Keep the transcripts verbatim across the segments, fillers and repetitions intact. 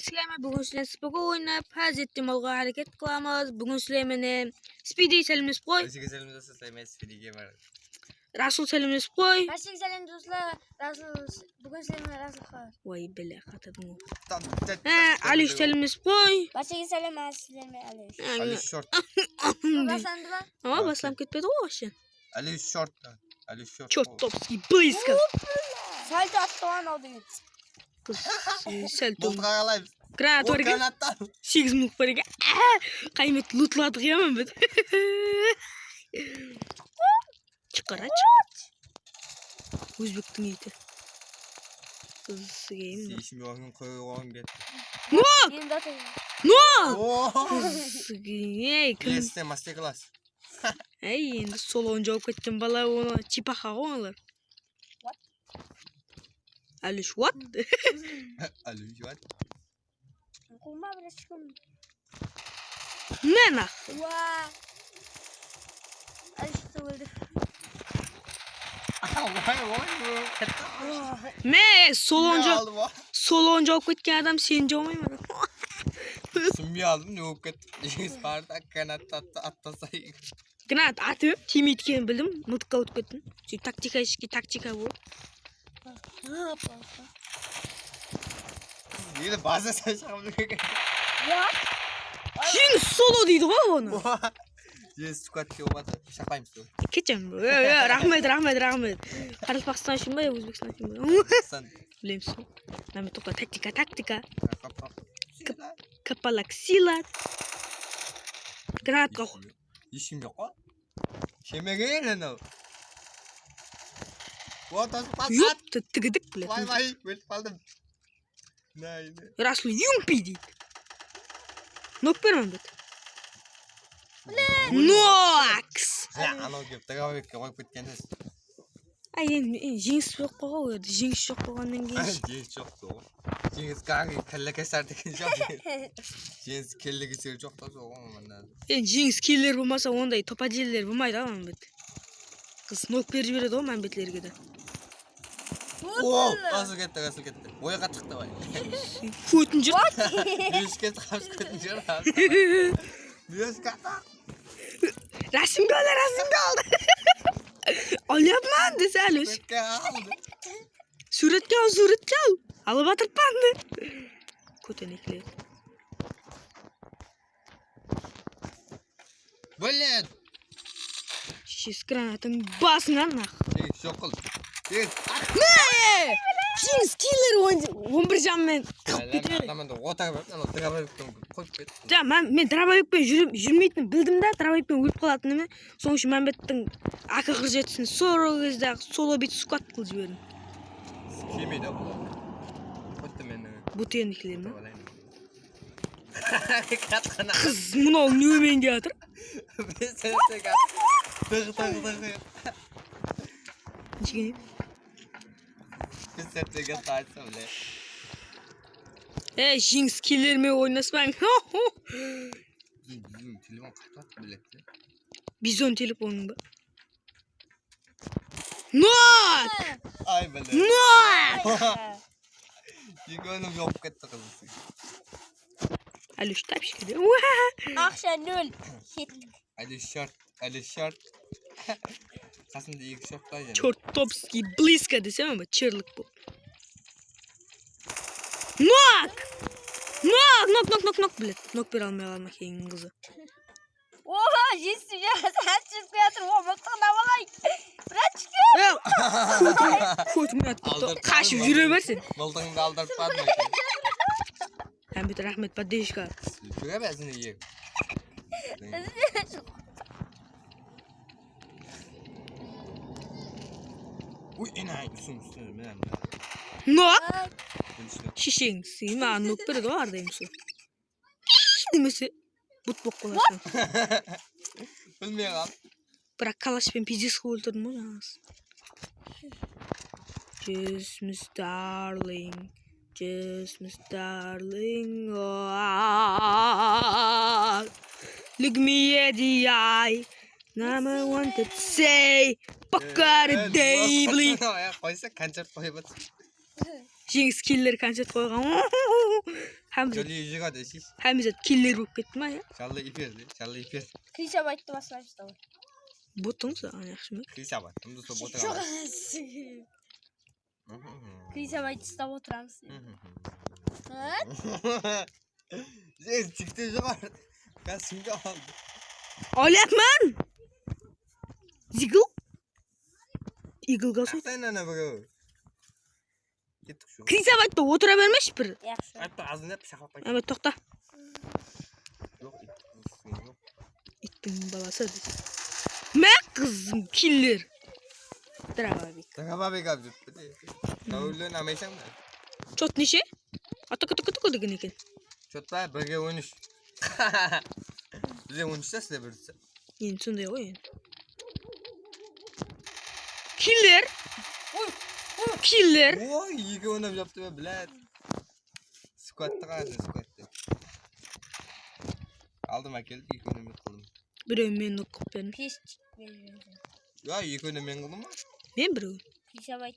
Tisleme, búgin sizler Spoko oynap, háziyetten alǵa háreket qılamız. Búgin sizler menen Spidi sálemlesip qoy. Ózińe sálem, Spidi gamer. Rasul sálemlesip qoy. Bárshege sálem, doslar. Rasul, búgin sizler menen Rasul qar. Oy, bile, qatırdıń. Tam, tam, Ha, tam, Alish tam, sálemlesip qoy. Bárshege sálem, sizler menen Alish. Alish short. Basandı ma? Awa, baslam ketpedi ǵoy, вообще. Alish short. Alish short. Чёртовски близко. Salto attı anaw degen. Qız, e, sál tón. Boltqa qalaymız. Granat bar eken. Granattan. Segiz minut bar eken. Aha! Qaymet lutladıq ya, Mámbet. Shıqara shıq. Ózbektiń iti. Qız, game. Seyshim yorgın qoyıp oǵan ketti. No! Endi atayın. No! Oo! Qız, game. Ey, kim? Este master class. Ey, endi solonı jawıp ketken bala, onı chipaxa ǵoy olar. What? Alish, what? Alish, what? Quma bir ishkim. Ne nah? Wa. Alish óldi. Vay, vay, vay. Me, solonı Ne jaw-, aldı bu? Solonı jawıp ketken adam seni jawmayman. Túsinbey aldım, ne bolıp ketti? Jeńis bardı, granat attı, atlasay. Granat atıp, tiymeydi ekenin bildim. Mıltıqqa ótip kettim. Sóytip taktikashki taktika bol. Endi baza sen shıǵıp júrgen. Ya. Jeńis solo deydi ǵoy onı. Jeńis squad kelip atır. Shaqlaymız. Ketem. Yo, yo, raxmet, raxmet, raxmet. Qaraqalpaqstan ushın ba, ya Ózbekstan ushın ba? Sen Bilemiz ǵoy. Mámbet, toqta, taktika, taktika. Hop, hop. Kap-, kapalak sila. Granatqa qo-, Hesh kim joq ǵoy. Shemegen anaw. Ot, ot, ot, Yoq, ot. Ti-, tigidik, блядь. Vay, vay, ólip qaldım. Nay, nay. Rasul Yumpi deydi. Nok bermen bet. Nox! Há, anaw kelip, dorobovekke qoyıp ketken edi. Ay, endi, endi jeńis joq ǵoy, o jerde jeńis joq bolǵannan keyin. Jeńis joq ǵoy. Jeńis kelle keser degen joq. Jeńis kelle keser joq ta, sol ǵoy mında. Endi jeńis keller bolmasa, onday topadeller bolmaydı ǵoy, Mámbet. Qız nok berip jiberedi ǵoy Mámbetlerge de. O, Rasul ketti, Rasul ketti. Oyaqqa shıqtı bay. Kótin jır. Miyos ketti, qamıs kótin jır. Miyos ketti. Rasimge al, Rasimge al. Alyapman dese, Alish. Súwretke al. Súwretke al, súwretke al. Alıp atırıppan de. Kótenekler. Блин! Sheshesi granatın basıńa naq. Jeńis, joq qıl. Jeńis. Ne! Jeńis killer on, on bir janmen qalıp ketedi. Adamın da ota berip, anaw dorobovikten qoyıp ket. Ja, men, men dorobovikpen júrip, júrmeytin bildim da, dorobovikpen ólip qalatınımdı. Sonıń ushın Mámbettiń A K qırq jetisin sol gezde-aq solo bit squad qılıp jiberdim. Kelmeydi bular. Qoydı meni. Butenikiler me? Qız mınaw nemen kiyatır? Biz sesek at. Dıq, dıq, dıq. Neshege? Biz sesek at, aytsa bile. Ey, Jeńis kellermen oynaspań. Biziń, biziń telefon qaytı bilekte. Bizon telefonıń ba? Nok! Ay, bile. Nok! Eki ónim joq ketti qızım. Alish tapshı kede. Aqsha nol. Kettik. Alish short, Alish short. Qasımda eki short bar ya. Чёртовски близко desem, ama cherlik bul. Nok! Nok, nok, nok, nok, nok, блядь. Nok bere almay qalma keyingi qızı. Oha, jeńis ya, sen túsip kiyatır, o mıltıǵın alayın. Brat, shıkır. Kótime attı. Qashıp júre ber sen. Mıltıǵıńdı aldırıp bardım eken. Hámid, raxmet, поддержка. Júre ber, izine iyek. Uy, enay, ústine, ústine, men. Nok. Shesheń, sıyma, nok beredi ǵoy, ardayım sol. Demese, but bolıp qalasań. Bilmey qal. Biraq kalash penen pizdec qılıp óltirdim ǵoy jańası. Just miss darling, just miss darling, oh, look me at the eye. Number one to say, poker day, блин. Qoysa, koncert qoyıp atır. Jeńis keller koncert qoyǵan. Hámzat, Jolly jigade siz. Hámzat killer bolıp ketti ma ya? Jolly ifer de, Jolly ifer. Kıysabayttı baslayız давай. Botıń sen, ana, yaqshı ma? Kıysabat, kimdi sol botıń Joq. aladı. Kıysabayttı uslap otıramız. Mhm. Ha? Sen tikte joq artıq. Kástimdi aldı. Olyapman! Zigl? Iglga sol. Aqtayın ana birew. Kettik şu. Kıysabaytta otıra bermeshi bir. Yaqshı. Aytta azın dep pıshaqlap qayt. Ama toqta. Joq, it, it, joq. Ittiń balası. Mine qızım killer. Dravabik. Dravabik alıp júripti de. Dáwirlen almaysań ba? Chot neshe? Ataka taka taka degen eken. Chot pa? Birge on úsh. Bizde on úsh ta, sizde bir úsh ta. Endi sonday ǵoy endi. Killer. Killer. Oy, eki oynap japtı be, блядь. Skvattı qara, skvattı. Aldım, ákeldim, eki oynap qıldım. Birew men nok qılıp berdim. Pestik berip júrsen. Ya, eki oynap men qıldım ǵoy. Men birew. Kıysabayt.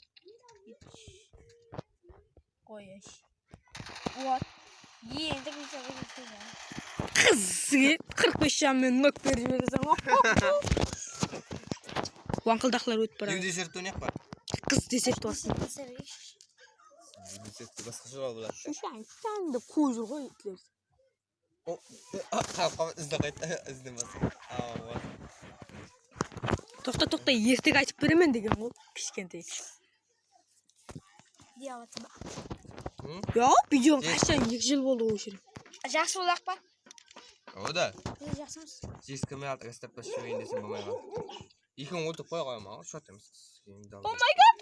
Qoyısh. Вот. Endi kıysabayt etkizem. Qız, qırq bes jan menen nok berip jibereseń ǵoy. Wańqıldaqlar ótip baradı. New Desert oynayıq pa? Qız desert basın. New Desert basqasha ǵoy bular. Shushań, kánde kózir ǵoy itler. O, a, a, a, izle qayt, izle basın. Awa. Toqta, toqta, erteg aytıp beremen degen ǵoy, kishkentay. Diyawatı ma? Hı? Ya, videonı Yes. qashtan eki jıl boldı óshirip. Jaqsı bolaq pa? O da. Biz jaqsımız. Jez kameraldı rastap taslayın desem bolmay qaldı. Ekewin otırıp qoya qoyaman ǵoy, shot emes. Oh my god,